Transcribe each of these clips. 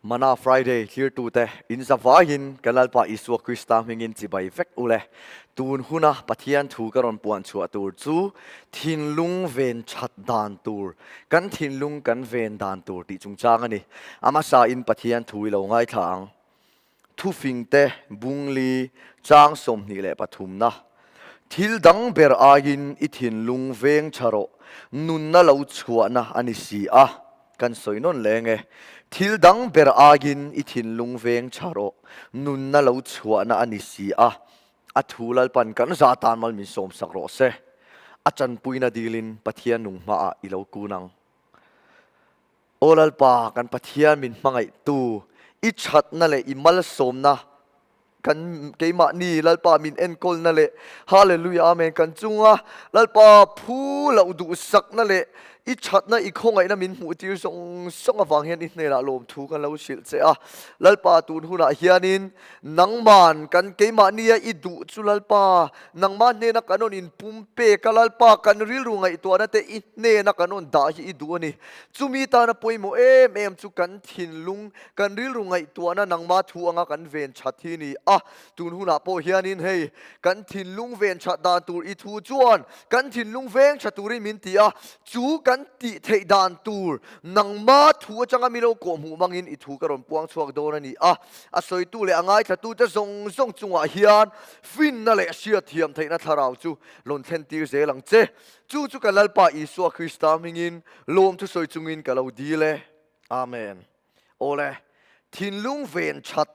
Mana Friday hlirtute in zavaiin ka Lalpa Isua Krista hmingin chibai vek u le. Tun huna Pathian thu ka rawn puan chhuah tur chu thinlung ven that dan tur, kan thinlung kan ven dan tur tih chungchang a ni. A hmasain Pathian thu i lo ngaithla ang. Thufingte bungli chang 23 na. Thil dang ber aiin i thinlung veng tha rawh, nunna lo chhuahna a ni si a, kan sawi nawn leng e. Thil dang ber aiin i thinlung veng tha rawh, nunna lo chhuahna a ni si a, a thu Lalpan kan za tan mal min sawmsak rawh se. A tanpuina dilin Pathian nung hmaah i lo kun ang. Aw Lalpa, kan Pathian min hmangaihtu, i thatna leh i malsawmna kan keimahni Lalpa min enkawlna leh Hallelujah Amen kan chunga Lalpa phu loh duhsakna leh i thatna i khawngaihna min hmuhtir zawng zawng avang hian i hnenah lawmthu kan lo hrilh che a. Lalpa tun hunah hianin nangman kan keimahnia i duh chu Lalpa Nangmah hnena kan rawn inpum pek a, Lalpa kan rilru ngaihtuahna te i hnena kan rawn dah hi i duh a ni. Chumi tana pawimawh em em chu kan thinlung, kan rilru ngaihtuahna nangmah thu anga kan ven that hi a ni a. Tun hunah pawh hianin hei kan thinlung ven that dan tur i thu chuan kan thinlung veng tha turin min ti a, chu kan tih theih dan tur nangmah thu atanga mi lo kawhhmuh hmangin i thu ka rawn puang chhuak dawn a ni a. A sawitu leh a ngaithlatute zawng zawng chungah hian Finna leh hriatthiam theihna thlarau chu rawn thlentir zel ang che. Chu chu ka Lalpa Isua Krista hmingin lawm thusawi chungin ka lo dil e. Amen. Awle, thinlung ven that,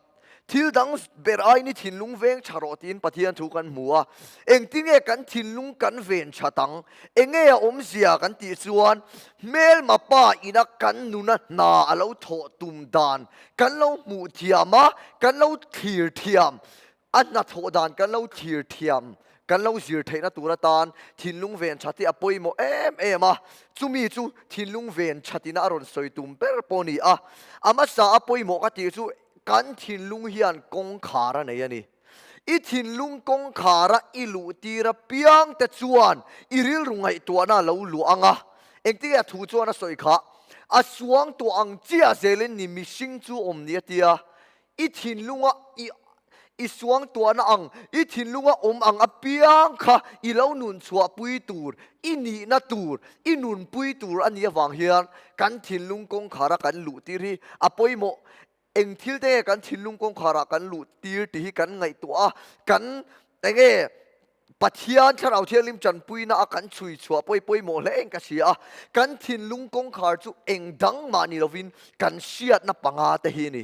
thil dang ber aiin i thinlung veng tha rawh tiin Pathian thu kan hmu a. Engtinge kan thinlung kan ven that ang? Enge a awmzia kan tih chuan hmelma pa ina kan nuna hna a lo thawh tum dan kan lo hmuh thiam a, kan lo thlir thiam. A hnathawh dan kan lo thlir thiam, kan lo zir theihna tur atan thinlung ven that hi a pawimawh em em a. Chumi chu thinlung ven thatina a rawn sawi tum ber pawh a ni a. A hmasa a pawimawh ka tih chu kan thinlung hian kawngkhar a nei a ni. I thinlung kawngkhara i luh tir apiang te chuan i rilru ngaihtuahna a lo luah ang a. Engtinge a thu chuan a sawi kha? A suang tuah ang chiah zelin ni mihring chu awm ni a tia. I thinlunga i i suangtuahna ang, i thinlunga awm ang apiang kha i lo nun chhuahpui tur, i nihna tur, i nunpui tur a nih avang hian kan thinlung kawngkhara kan luhtir hi a pawimawh. Eng thil te nge kan thinlung kawngkharah kan luhtir tih hi kan ngaihtuah a, kan enge Pathian Thlarau Thianghlim tanpuina a kan chhui chhuah pawi pawimawh hle eng ka hria a, kan thinlung kawngkhar chu eng dang mah ni lovin kan hriatna panga te hi a ni.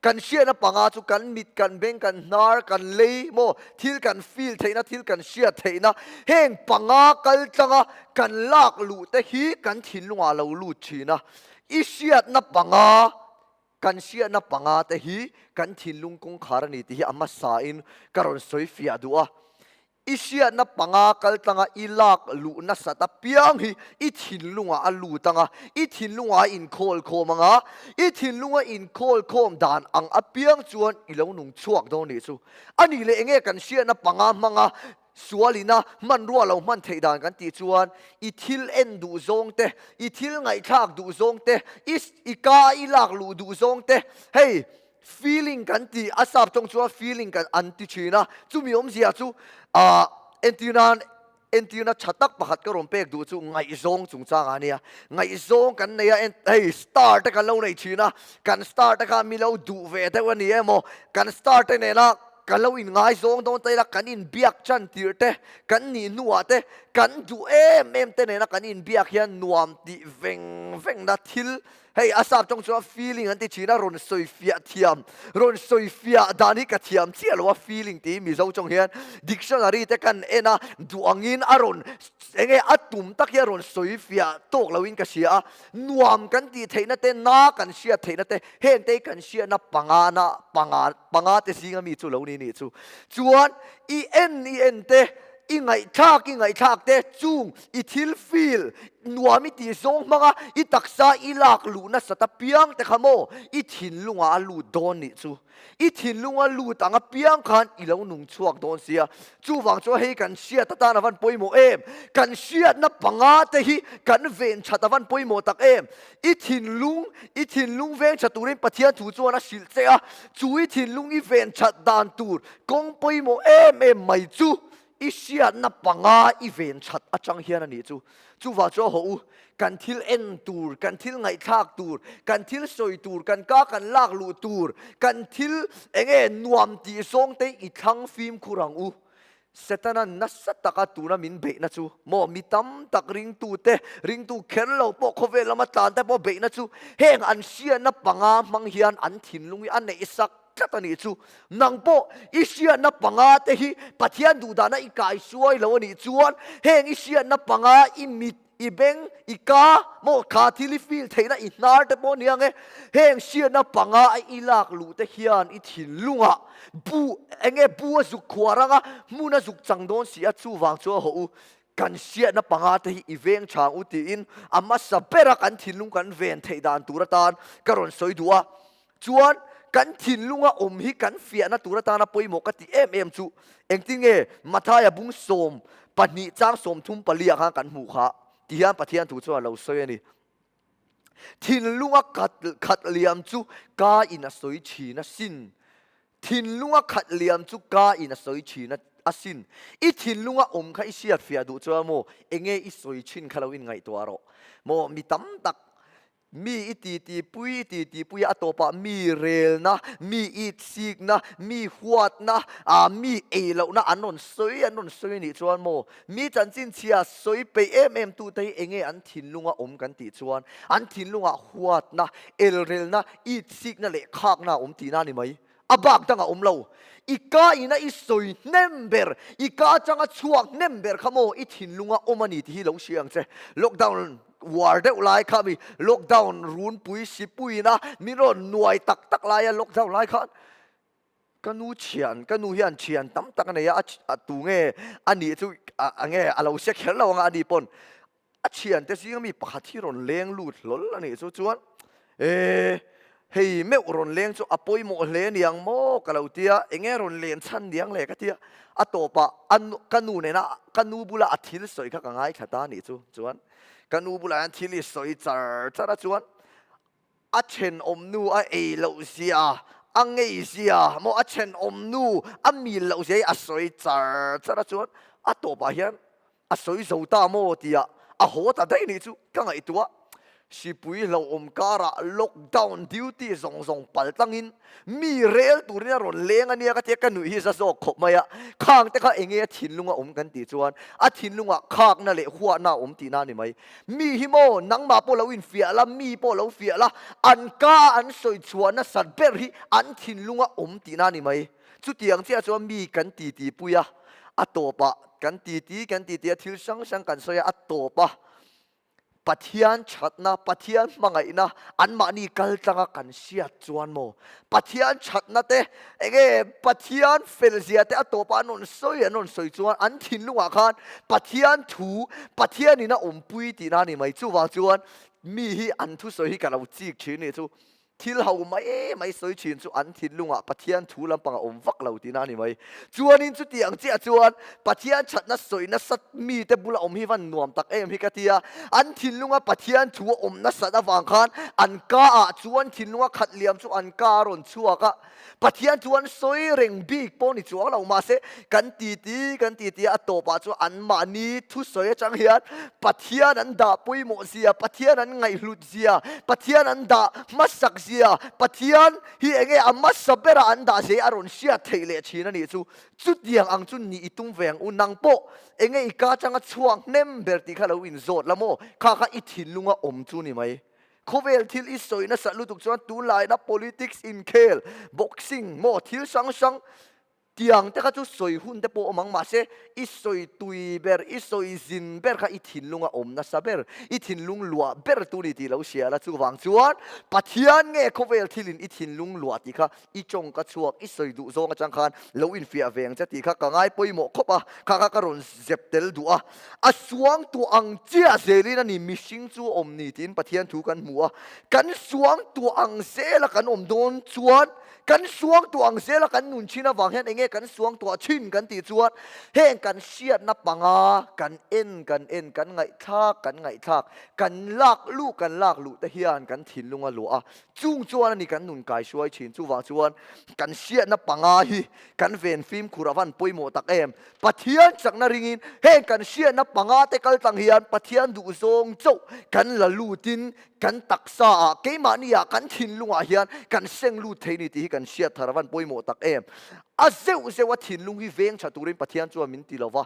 Kan hriatna panga chu kan mit, kan beng, kan hnar, kan lei maw, thil kan feel theihna, thil kan hriat theihna, heng panga kal tlanga kan lak luh te hi kan thinlungah a lo lut thin a. I hriatna panga Kan hriatna panga te hi kan thinlung kawngkhar a ni tih hi a hmasain ka rawn sawi fiah duh a. I hriatna panga kal tlanga i lak luh nasat apiang hi i thinlungah a lut ang a, i thinlungah a inkhawl khawm ang a, i thinlunga inkhawl khawm dan ang apiang chuan i lo nung chhuak dawn nih chu. A nih leh enge kan hriatna panga hmanga Sualina hmanrua lo hman theih dan kan tih chuan i thil en duh zawng te, i thil ngaihthlak duh zawng te, i i ka i lak luh duh zawng te, hei feeling kan tih a sap tawng chuan feeling kan an ti thin a, chumi awmzia chu ah entir nan entirna tha tak pakhat ka rawn pek duh chu ngaihzawng chungchang ah nia, ngaihzawng kan nei a hei star te kan lo nei thin a, kan star te kha mi lo duh ve deuh a ni emaw kan star te nena Kan lo inngaizawng dawn ta ila, kan inbiak chan tirh te, kan nih hnuah te, kan duh em em te nena kan inbiak hian nuam tih veng vengna thil, hei a sap tawng chuan feeling an ti thin a, rawn sawi fiah thiam, rawn sawi fiah dan hi ka thiam chiah lo a, feeling tih hi Mizo tawng hian dictionary te kan en a, duh angin a rawn enge a tum tak hi a rawn sawi fiah tawk loin ka hria a, nuam kan tih theihna te, na kan hriat theihna te, heng te hi kan hriatna panga na panga. Panga te zinga mi chu lo ni nih chu. Chuan i en i en te, i ngaihthlak i ngaihthlak te chung i thil feel nuam i tih zawng hmanga i taksa i lak luh nasat apiang te kha maw i thinlungah a lut dawn nih chu. I thinlunga lut ang apiang khan i lo nung chhuak dawn sia. Chuvang chuan hei kan hriat atan a van pawimawh em? Kan hriatna panga te hi kan ven that a van pawimawh tak em? I thinlung, i thinlung veng tha turin Pathian thu chuan a hrilh che a, chu i thinlung i ven that dan tur kawng pawimawh em em mai chu i hriatna panga i ven that atang hian a nih chu. Chuvang chuan hawh u, kan thil en tur, kan thil ngaihthlak tur, kan thil sawi tur, kan ka kan lak luh tur, kan thil enge nuam tih zawng te i thlang fimkhur ang u. Setana nasa taka tuna min beihna chu maw mi tam tak ringtute, ringtu kher lo pawh khawvel lama tlan te pawh beihna chu heng an hriatna panga hmang hian an thinlung hi a neihsak tlat a nih chu. Nang pawh i hriatna panga te hi Pathian duhdahna i kaisuai lo a nih chuan heng i hriatna panga i mit, i beng, i ka maw kha thil i feel theihna i hnar te pawh nia nge heng hriatna panga a i lak luh te hian i thinlungah bu enge bu a zuk khuar anga hmun a zuk chang dawn si a chuvang chu a hawh u kan hriatna panga te hi i veng chang u tiin a hmasa bera kan thinlung kan ven theih dan tur atan ka rawn sawi duh a. Chuan kan thinlunga awm hi kan fiahna tur atana pawimawh ka tih em em chu engtin nge Mathaia bung 12 chang 34 ah khan kan hmuh kha ti hian Pathian thu chuan a lo sawi a ni. Thinlunga khat liam chu ka in a sawi thin asin. Thinlunga khat liam chu ka in a sawi thin asin. I thinlunga awm kha i hriat fiah duh chuan maw enge i sawi thin kha lo inngaihtuah rawh. Maw mi tam tak Mi i titi pui i titi pui a tawpah mi relna, mi itsikna, mi huatna, ah mi ei lohna an rawn sawi an rawn sawi anih chuan maw mi chanchin chhia sawi peih em em tute hi enge an thinlunga awm kan tih chuan an thinlungah huatna, elrelna, itsikna leh khakna a awm tihna a ni mai. A bak dang a awm lo. I ka ina i sawi hnem ber, i ka atanga chhuak hnem ber kha maw i thinlunga awm a ni tih hi lo hria ang che. Lockdown war deuh lai kha mi lockdown runpui sipuina min rawn nuai tak tak laia lockdown lai khan ka nu thian, ka nu hian thian tam tak a nei a, a tu nge a nih chu a nge a lo hre kher lo anga a ni pawn A thiante zinga mi pakhat hi rawn leng lut hlawl a nih chu chuan E, hei meuh rawn leng chu a pawimawh hle niang maw ka lo tia, enge rawn len chhan niang le ka tia. A tawpah a nu, ka nu nena ka nu bula a thil sawi kha ka ngaithla ta a nih chu chuan ka nu bulah hian thil i sawi char char a chuan a thenawm nu a ei loh zia, a ngei zia maw a thenawm nu a mil loh zia hi a sawi char char a chuan a tawpah hian A sawi zo ta maw tia a haw ta daih nih chu ka ngaihtuah. Sipui hlauhawm karah lockdown duty zawng zawng pal tlangin mi rel turin a rawn leng a nia ka tia ka nuih hi za zawk khawp mai a. Khang te kha enge a thinlung a awm kan tih chuan a thinlungah khakna leh huahna a awm tihna a ni mai. Mi hi maw nangmah pawh lo infiah la, mi pawh lo fiah la, an ka an sawi chhuah nasat ber hi an thinlung a awm tihna a ni mai. Chutiang chiah chuan mi kan titi pui a, a tawpah kan titi kan titi a, thil hrang hrang kan sawi a, a tawp a, Pathian thatna, Pathian hmangaihna anmahni kal tlanga kan hriat chuan maw Pathian thatna te, enge Pathian fel zia te a tawpah an rawn sawi an rawn sawi chuan an thinlungah khan Pathian thu, Pathianin a awmpui tihna a ni mai. Chuvang chuan mi hi an thusawi hi ka lo chik thin nih chu. Thil ho mai mai sawi thin chu an thinlungah Pathian thu lampang a awm vak lo tihna a ni mai. Chuanin chuti ang chiah chuan Pathian thatna sawi nasat mite bula awm hi van nuam tak em hi ka ti a. An thinlunga Pathian thu a awm nasat avang khan an ka ah chuan thinlunga khat liam chu an ka a rawn chhuak a. Pathian chu an sawi reng bik pawh ni chuang lo mahse kan titi kan titi a tawpah chuan anmahni thusawi atang hian Pathian an dah pawimawh zia, Pathian an ngaihhlut zia, Pathian an dah hmasak zia, Pathian hi enge a hmasa bera an dah zia hi a rawn hriat theih leh thin a nih chu. Chutiang ang chu nih i tum ve ang u, nang pawh enge i ka atanga chhuak hnem ber tih kha lo inzawt la maw? Kha kha i thinlunga awm chu ni mai. Khawvel thil i sawi nasat lutuk chuan tunlaina politics inkhel, boxing maw thil hrang hrang. Tiang te kha chu sawi hun te pawh awm ang, mahse i sawi tui ber, i sawi zin ber kha i thinlung a awm nasa ber, i thinlung luah ber tu ni tih lo hria la, chuvang chuan Pathian nge khawvel thilin i thinlung luah tih kha i tawngka chhuak, i sawi duh zawng atang khan lo infiah ve ang che tih kha ka ngai pawimawh khawp a, kha kha ka rawn zep tel duh a, a suang tuah ang chiah zelin a ni mihring chu a awm ni tiin Pathian thu kan hmu a, kan suang tuah ang zela kan awm dawn chuan Kan suangtuah ang zela kan nun thin avang hian enge kan suangtuah thin kan tih chuan heng kan hriatna panga kan en kan en, kan ngaihthlak kan ngaihthlak, kan lak luh kan lak luh te hian kan thinlung a luah a, chung chuan a ni kan nun kai hruai thin. Chuvang chuan kan hriatna panga hi kan ven fimkhur a van pawimawh tak em. Pathian chakna ringin heng kan hriatna panga te kal tlang hian Pathian duhzawng chauh kan la lutin Kan taksa ah, keimahni ah, kan thinlung ah hian kan seng lut thei ni tih hi kan hriat thar a van pawimawh tak em. A zeuh zeuh a thinlung hi veng tha turin Pathian chuan min ti lo va,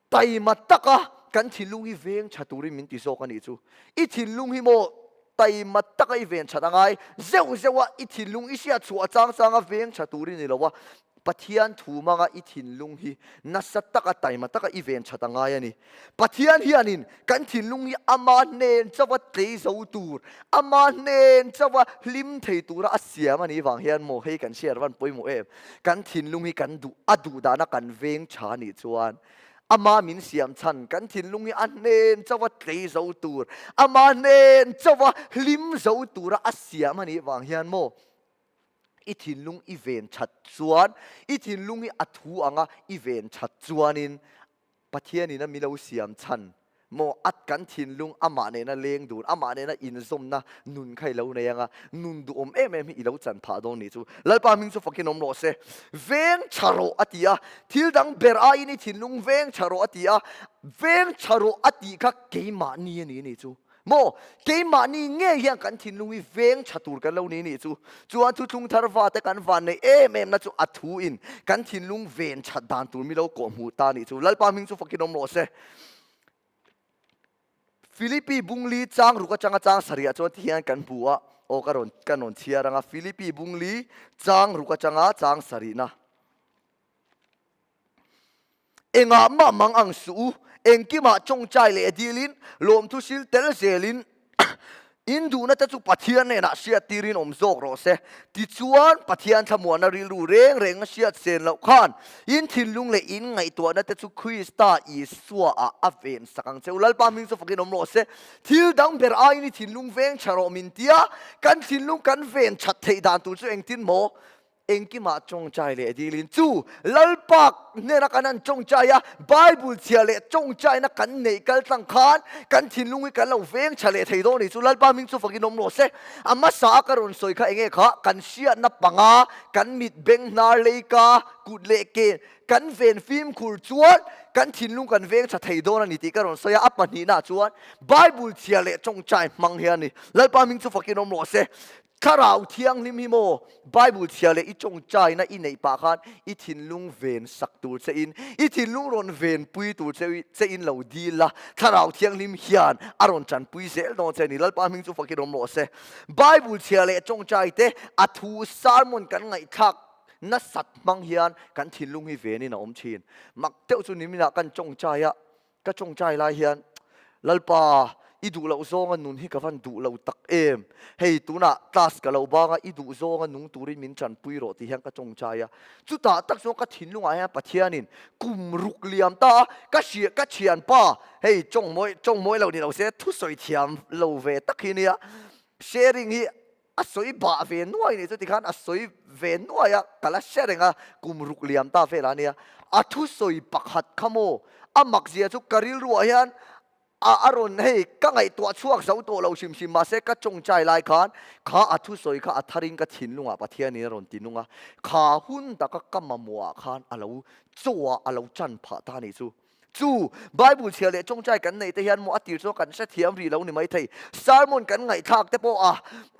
taima taka kan thinlung hi veng tha turin min ti zawk a nih chu. I thinlung hi maw taima taka i ven that angai, zeuh zeuh a i thinlung i hriat chhuah chang chang a veng tha turin ni lo va, Pathian thu hmanga i thinlung hi nasa taka taima taka i ven that a ngai a ni. Pathian hianin kan thinlung hi ama hnen chauha tlei zo tur, ama hnen chauha hlim thei tura a siam a nih vang hian maw hei kan hriat van pawimawh em? Kan thinlung hi kan duh a duh dana kan veng tha a nih chuan ama min siam chhan kan thinlung hi a hnen chauha tlei zo tur, ama hnen chauha hlim zo tura a siam a nih vang hian maw I thinlung i ven that chuan, i thinlung hi a thu anga i ven that chuanin Pathianin a milo siam chhan maw at kan thinlung amah nena leng dun, amah nena inzawmna nun kha i lo nei anga nun duhawm em em hi i lo chan phah dawn nih chu. Lalpa hming chu fakin awm rawh se. Veng tha rawh a ti a, thil dang ber aiin i thinlung veng tha rawh a ti a, veng tha rawh a tih kha keimahni a ni nih chu. Maw? Keimahni ngei hian kan thinlung hi veng tha tur kan lo ni nih chu. Chuan thuthlung thar vate kan van neih em em na chu a thu in kan thinlung ven that dan tur mi lo kawh hmuh ta nih chu. Lalpa hming chu fakin awm rawh se. Philippi bungli chang ruk atanga chang sarih ah chuan ti hian kan hmu a, aw ka rawn kan rawn chhiar ang a, Philippi bungli chang ruk atanga chang sarihna. Engah mah mang ang suh u, engkimah tawngtai leh dilin, lawmthu sil tel zelin in duhna te chu Pathian hnenah hriat tirin awm zawk rawh se. Tichuan, Pathian thlamuanna rilru reng reng a hriat sen loh khan in thinlung leh in ngaihtuahna te chu Krista Isua ah a ven sak ang che u. Lalpa hming chu fakin awm rawh se. Thil dang ber aiin i thinlung veng tha rawh min tia, kan thinlung kan ven that theih dan tur chu engtin maw? Engkimah tawngtai leh dilin chu Lalpa hnena kan han tawngtai a, Bible chhia leh tawngtaina kan neih kal tlang khan kan thinlung hi kan lo veng tha leh thei dawn a ni chu. Lalpa hming chu fakin awm rawh se. A hmasa a ka rawn sawi kha enge kha kan hriatna panga, kan mit beng hnar leika, kut leh ke kan ven fimkhur chuan kan thinlung kan veng tha thei dawn a ni tih ka rawn sawi a. A pahnihna chuan Bible chhia leh tawngtai hmang hi a ni. Lalpa hming chu fakin awm rawh se. Thlarau Thianghlim hi maw Bible chhia leh i tawngtaina i neih pah khan i thinlung ven sak tur che in, i thinlung rawn venpui tur che che in lo dil la, Thlarau Thianghlim hian a rawn tanpui zel dawn che a ni. Lalpa hming chu fakin awm rawh se. Bible chhia leh tawngtai te a thu sermon kan ngaihthlak nasat hmang hian kan thinlung hi venin a awm thin. Mak deuh chu niminah kan tawngtai a, Ka tawngtai lai hian, Lalpa, i duh loh zawnga nun hi ka van duh lo tak em? Hei, tunah class ka lo bang a, i duh zawnga nung turin min tanpui rawh tih hian ka tawngtai a. Chutah tak chuan ka thinlungah hian Pathianin kum ruk liam ta a, ka hria, ka thianpa, hei tawngmawi, tawngmawi lo ni lo se, thusawi thiam lo ve tak hi nia, sharing hi A sawi bah ve nuai nih chu tikhan a sawi ve nuai a, ka la hre reng a, kum ruk liam ta vel a nia. A thusawi pakhat kha maw a mak zia chu ka rilruah hian a a rawn hei ka ngaihtuah chhuak zo tawh lo hrim hrim mahse ka tawngtai lai khan kha a thusawi kha a tharin ka thinlungah Pathianin a rawn ti nung a, kha hun taka ka mamawhah khan a lo chaw a, a lo chan phah ta nih chu. Chu Bible chhiar leh tawngtai kan neih te hian maw a tir chuan kan hrethiam rih lo ni maithei. Sermon kan ngaihthlak te pawh a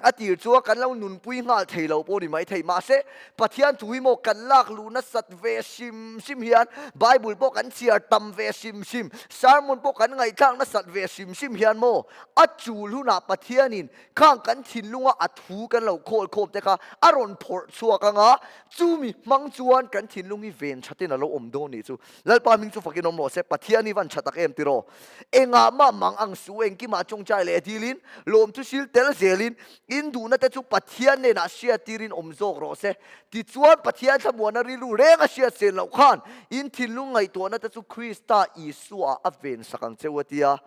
a tir chuan kan lo nunpui nghal thei lo pawh ni maithei. Mahse, Pathian thu hi maw kan lak luh nasat ve hrim hrim hian Bible pawh kan chhiar tam ve hrim hrim, sermon pawh kan ngaihthlak nasat ve hrim hrim hian maw a chul hunah Pathianin khang kan thinlunga a thu kan lo khawl khawm te kha a rawn phawrh chhuak ang a, chumi hmang chuan kan thinlung hi ven thatin a lo awm dawn nih chu. Lalpa hming chu fakin awm rawh se, Pathian hi van tha tak em tiraw? Engah mah mang ang suh, engkimah tawngtai leh dilin, lawmthu sil tel zelin, in duhna te chu Pathian hnenah hriattirin awm zawk rawh se. Tichuan Pathian thlamuana rilru reng a hriat sel loh khan in thinlung ngaihtuahna te chu Krista Isua a vensak ang che u a ti a.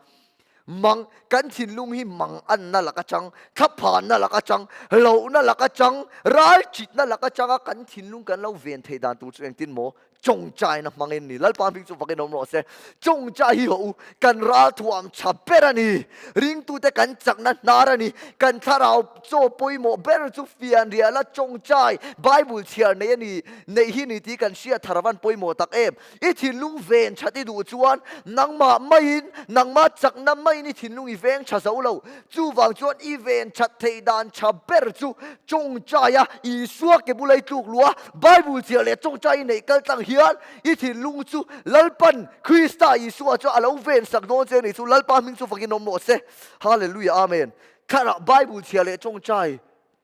Mang, kan thinlung hi mang anna lak atang, thlaphanna lak atang, hlauhna lak atang, ralchitna lak atanga kan thinlung kan lo ven theih dan tur chu engtin maw? Chawngchaina hmangin ni. Lalpa hming chu fakin awm rawh se. Chawngchai hi hawh u, kan ralthuam tha ber a ni. Ringtute kan chakna hnar a ni. Kan thlarau chaw pawimawh ber chu fianriala chawngchai, Bible chhiar nei a ni, neih hi ni tih kan hriat thar avan pawimawh tak em. I thinlung ven that i duh chuan nangmah maiin, nangmah chakna maiin i thinlung i veng tha zo lo. Chuvang chuan i ven that theih dan tha ber chu tawngtaia Isua ke bula i tluk luh a, Bible chhiar leh tawngtai i neih kal tlang hian i thinlung chu Lalpan Krista Isua chu a lo ven sak dawn che a ni chu Lalpa hming chu fakin awm rawh se. Hallelujah Amen. Thlarah Bible chhiar leh tawngtai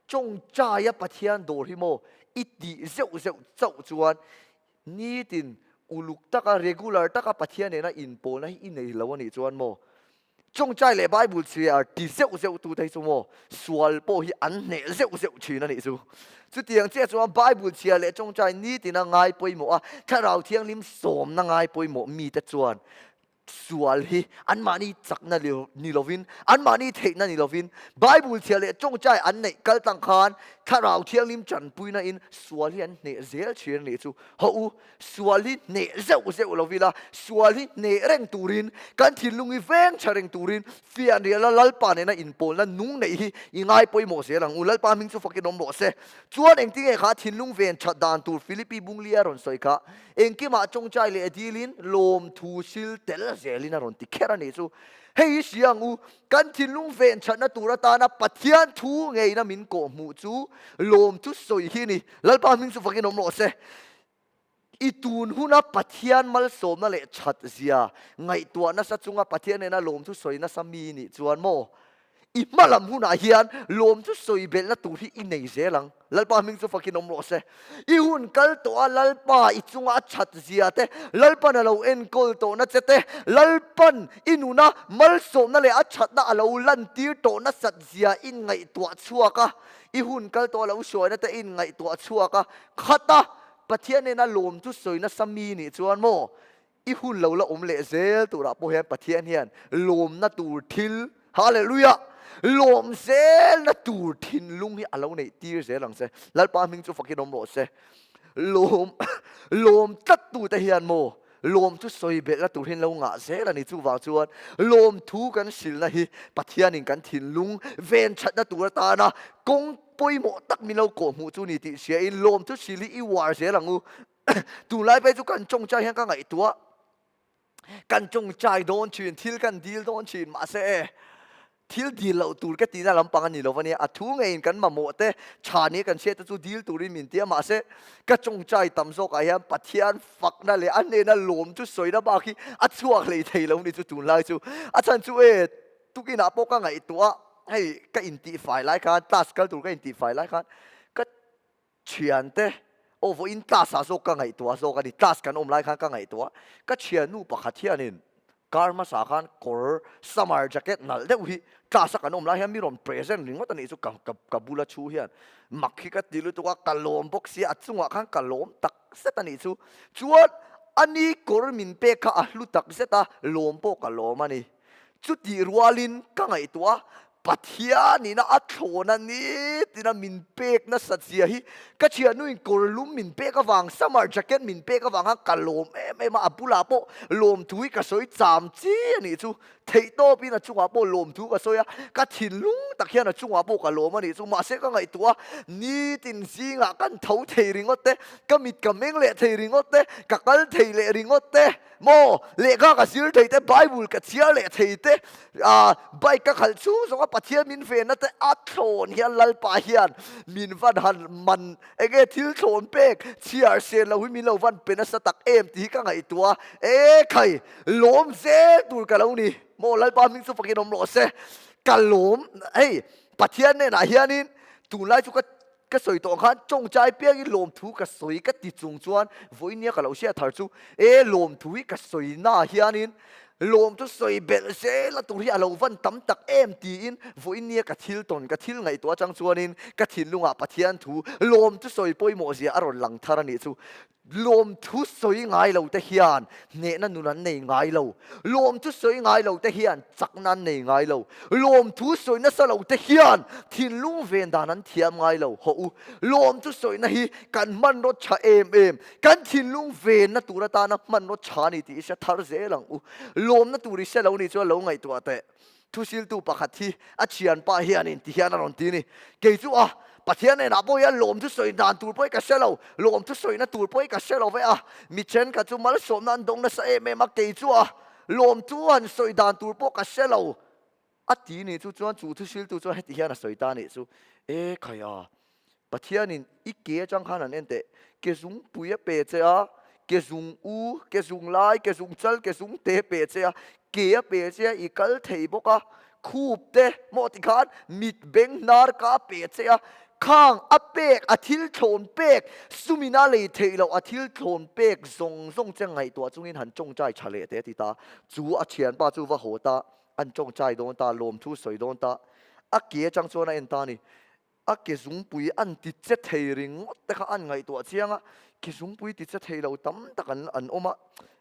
tawngtaia Pathian dawr hi maw i tih zeuh zeuh chauh chuan Nitin uluk taka, regular taka Pathian nena inpawlna hi i nei lo a nih chuan maw? Chawngchai leh Bible chhiar ti zeuh zeuh tute hi chu maw sual pawh hi an hneh zeuh zeuh thin a nih chu. Chutiang chiah chuan Bible chhiar leh chawngchai nitina ngai pawimawh a, Thlarau Thianghlim sawmna ngai pawimawh mite chuan Sual hi anmahni chakna ni lovin, anmahni theihna ni lovin, Bible chhiar leh tawngtai an neih kal tang khan Thlarau Thianghlim tanpuina in sual hi an hneh zel thin a nih chu. Haw u, sual hi hneh zeuh zeuh lo ila, sual hi hneh reng turin, kan thinlung hi veng tha reng turin fianriala Lalpa nena inpawlna nung neih hi i ngai pawimawh zel ang u. Lalpa hming chu fakin awm rawh se. Chuan engtinge kha thinlung ven that dan tur Philippi Bunglia rawn sawi kha? Engkimah tawngtai leh dilin lawmthu sil tel zelin a rawn ti kher a nih chu. Hei hi hria ang u, kan thinlung ven thatna tur atana Pathian thu ngeina min kawh hmuh chu lawmthu sawi hi a ni. Lalpa hming chu fakin awm rawh se. I tun huna Pathian malsawmna leh that zia ngaihtuah nasa chunga Pathian nena lawmthu sawi nasa mi nih chuan maw I hma lam hunah hian lawm chu sawi belhna tur hi i nei zel ang. Lalpa hming chu fakin awm rawh se. I hun kal tawh a Lalpa i chunga a that zia te, Lalpan a lo enkawl tawhna che te, Lalpan i nuna malsawmna leh a thatna a lo lantir tawh nasat zia i ngaihtuah chhuak a, i hun kal tawh a lo hruaina te i inngaihtuah chhuak a, khata Pathian nena lawm chu sawi nasa mi nih chuan maw I hun lo la awm leh zel turah pawh hian Pathian hian lawmna tur thil, Hallelujah, lawm zelna tur thinlung hi a lo neih tir zel ang che. Lalpa hming chu fakin awm rawh se. Lawm, lawm tlat tute hian maw lawm chu sawi belhna tur hi an lo ngah zel a ni. Chuvang chuan lawmthu kan hrilhna hi Pathianin kan thinlung ven thatna tur atana kawng pawimawh tak min lo kawhhmuh chu ni tih hriain lawmthu hrilh hi i uar zel ang u. Tunlai phei chu kan tawngtai hian ka ngaihtuah kan tawngtai dawn thin, thil kan dil dawn thin mahse e thil dil loh tur ka tihna lampang a ni lo ania, a thu ngeiin kan mamawh te tha nia kan hriat te chu dil turin min ti a mahse ka tawngtai tam zawkah hian Pathian fakna leh a hnena lawm chu sawina bak hi a chhuak hlei thei lo ni chu tunlai chu a chhan chu e tukinah pawh ka ngaihtuah hei ka intihfai lai khan class kal tur ka intihfai lai khan ka Thiante, aw vawiin class ah zawk ka ngaihtuah zawk a ni, class kan awm lai khan ka ngaihtuah, ka thiannu pakhat hianin kar hmasa khan kawr summer jacket nalh deuh hi class a kan awm lai hian mi rawn present ringawt a nih chu ka ka bula thu hian mak hi ka ti lutuk a, ka lawm bawk sia a chungah khan ka lawm tak zet a nih chu, chuan ani kawr min pek kha a hlu tak zet a, lawm pawh ka lawm a ni. Chutih rualin ka ngaihtuah a, Pathianina a thlawna nitina min pek nasat zia hi ka thiannuin kawr lum min pek avang, summer jacket min pek avang khan ka lawm em em a, a bulah pawh lawmthu hi ka sawi cham chi a nih chu. Theihtawpin a chungah pawh lawmthu ka sawi a, ka thinlung tak hian a chungah pawh ka lawm a nih chu. Mahse ka ngaihtuah a, nitin zingah kan tho thei ringawt te, ka mit ka meng leh thei ringawt te, ka kal thei leh ringawt te, maw lehkha ka zir thei te, Bible ka chhiar leh thei te, ah bike ka khalh chhung zawnga Pathian min venna te a thlawn hian Lalpa hian min van han man enge thil thlawn pek chhiar sen lo hi min lo van pe nasa tak em tih hi ka ngaihtuah a, e khai! Lawm zel tur ka lo ni. Maw Lalpa hming chu fakin awm rawh se. Ka lawm, hei Pathian hnenah hianin tunlai chu ka ka sawi tawh ang khan tawngtai piangin lawmthu ka sawi ka ti chung chuan vawinia ka lo hriat thar chu e lawmthu hi ka sawi naah hianin lawmthu sawi belh zel a tur hi a lo van tam tak em tiin vawinia ka thil tawn ka thil ngaihtuah atang chuanin ka thinlungah Pathian thu lawmthu sawi pawimawh zia a rawn lang thar a nih chu. Lawmthu sawi ngai lo te hian hnehna nun an nei ngai lo. Lawmthu sawi ngai lo te hian chakna an nei ngai lo. Lawmthu sawi nasa lo te hian thinlung ven dan an thiam ngai lo. Hawh u, lawmthu sawina hi kan hmanraw tha em em, kan thinlung venna tur atana hmanraw tha a ni tih i hre thar zel ang u. Lawmna tur i hre lo nih chuan lo ngaihtuah teh. Thusiltu pakhat hi a thianpa hianin ti hian a rawn ti a ni. Kei chu a, Pathian hnenah pawh hian lawmthu sawi dan tur pawh hi ka hre lo, lawmthu sawina tur pawh hi ka hre lo ve a. Mi thenkhat chu malsawmna an dawng nasa em em a, kei chu a, lawmthu han sawi dan tur pawh ka hre lo a ti ni. Chu chuan chu thusiltu chuan heti hian a sawi ta a nih chu, E khai a, Pathianin i ke atang khan an en teh, ke zungpui a pe che a, ke zung u, ke zung lai, ke zung chal, ke zung te pe che a, ke a pe che a, i kal thei bawk a, khup te maw ti khan mit beng hnar ka a pe che a, khang a pek, a thil thlawn pek, sumin a lei theih loh a thil thlawn pek zawng zawng che ngaihtuah chungin han tawngtai tha leh teh a ti ta. Chu a thianpa chu va haw ta, an tawngtai dawn ta, lawmthu sawi dawn ta, a ke atang chuan a en ta a ni. A ke zungpui an ti che thei ringawt te kha an ngaihtuah chiang a, ke zungpui ti che thei lo tam tak an an awm a,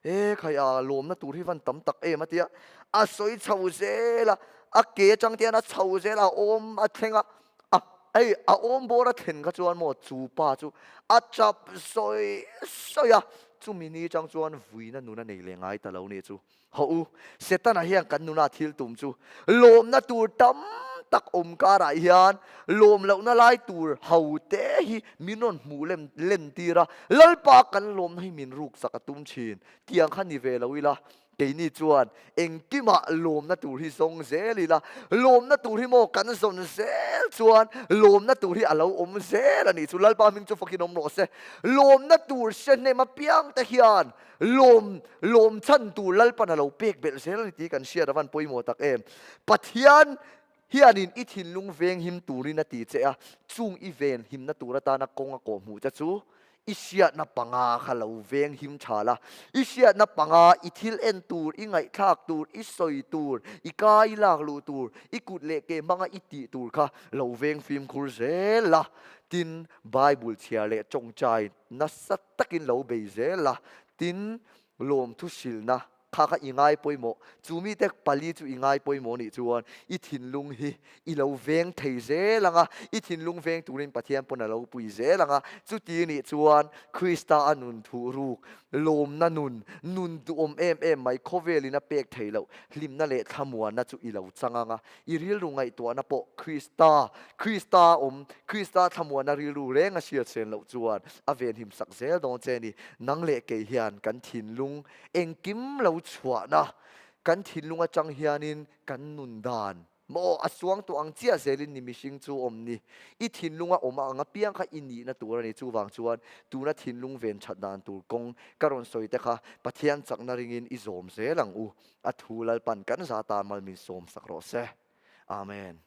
he khai a lawmna tur hi van tam tak em a tia, a sawi chho zel a, a ke atang te hian a chho zel a, a awm a thleng a, a hei a awm bawr a thlen kha chuan maw chu pa chu a chap sawi sawi a, chumi ni atang chuan vuina nun a nei leh ngai ta lo nih chu. Hawh u, Setana hian kan nuna thil tum chu lawmna tur tam tak awm karah hian lawm lohna lai tur ho te hi min rawn hmuh lem len tir a, Lalpa kan lawmna hi min ruk sak a tum thin. Tiang kha ni ve lo ila, keini chuan engkimah lawmna tur hi zawng zel ila, lawmna tur hi maw kan zawn zel chuan lawmna tur hi a lo awm zel a nih chu. Lalpa hming chu fakin awm rawh se. Lawmna tur hre hnem apiang te hian Lawm, lawm chhan tur Lalpan a lo pek belh zel a ni tih kan hriat avan pawimawh tak em. Pathian hianin i thinlung venghim turin a ti che a, chung i venhimna tur atana kawng a kawhhmuh che chu i hriatna panga kha lo venghim tha la. I hriatna panga i thil en tur, i ngaihthlak tur, i sawi tur, i ka i lak luh tur, i kut leh ke hmanga i tih tur kha lo veng fimkhur zel la. Tin, Bible chhiar leh tawngtai nasa takin lo bei zel a, tin, lawmthu hrilhna kha kha i ngai pawimawh. Chu mite pali chu i ngai pawimawh nih chuan i thinlung hi i lo veng thei zel ang a, i thinlung veng turin Pathian pawn a lo pui zel ang a. Chuti nih chuan Krista a nun thuh ruk, lawmna nun, nun duhawm em em mai khawvelin a pek theih loh hlimna leh thlamuanna chu i lo chang ang a. I rilru ngaihtuahna pawh Krista, Krista awm, Krista thlamuanna rilru reng a hriat sen loh chuan a venhim sak zel dawn che ni. Nang leh kei hian kan thinlung engkim lo chhuahna, kan thinlung atang hianin kan nun dan maw a suang tawh ang chiah zelin ni mihring chu awm ni. I thinlunga awm ang apiang kha i nihna tur a ni. Chuvang chuan tuna thinlung ven that dan tur kawng ka rawn sawi te kha Pathian chakna ringin i zawm zel ang u. A thu Lalpan kan za tan mal min sawm sak rawh se. Amen.